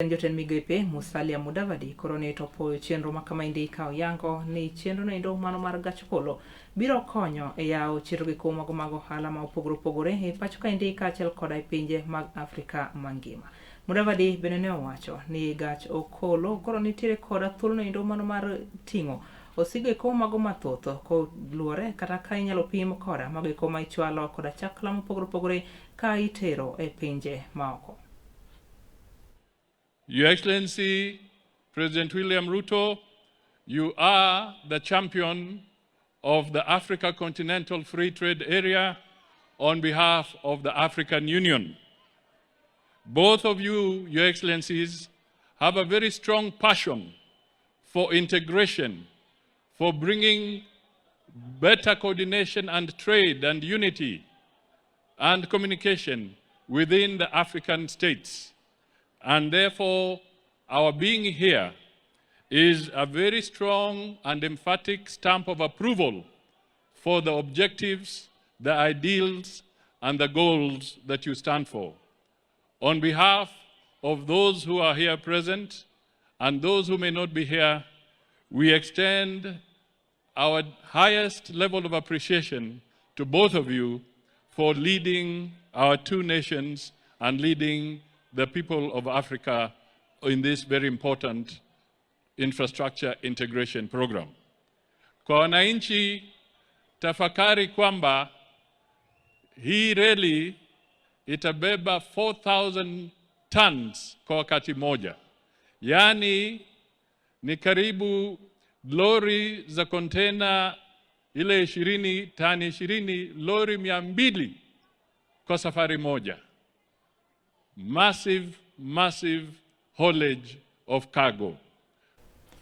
Jatend migepe Musalia Mudavadi koro ne to poyo chenro ma kamaendi ka oyango ni chenro noendo mano mar gach okolo biro konyo e yawo chenro gi mago mag ohala ma opogore opogore e pacho kaendi kaachiel koda e pinje mag Afrika mangima. Mudavadi bende ne owacho ni gach okolo koro nitiere koda thuolo noendo mano mar ting'o osigo eko mago mathoth koluwore kata ka inyalo pim koda mago eko ma ichwalo koda chakla mopogore opogore ka itero e pinje maoko. Your Excellency, President William Ruto, you are the champion of the Africa Continental Free Trade Area on behalf of the African Union. Both of you, Your Excellencies, have a very strong passion for integration, for bringing better coordination and trade and unity and communication within the African states. And therefore, our being here is a very strong and emphatic stamp of approval for the objectives, the ideals, and the goals that you stand for. On behalf of those who are here present and those who may not be here, we extend our highest level of appreciation to both of you for leading our two nations and leading the people of Africa in this very important infrastructure integration program. Kwa wananchi, tafakari kwamba hii reli itabeba 4000 tons kwa wakati moja, yaani ni karibu lori za kontena ile 20 tani 20, lori 200 kwa safari moja. Massive, massive haulage of cargo.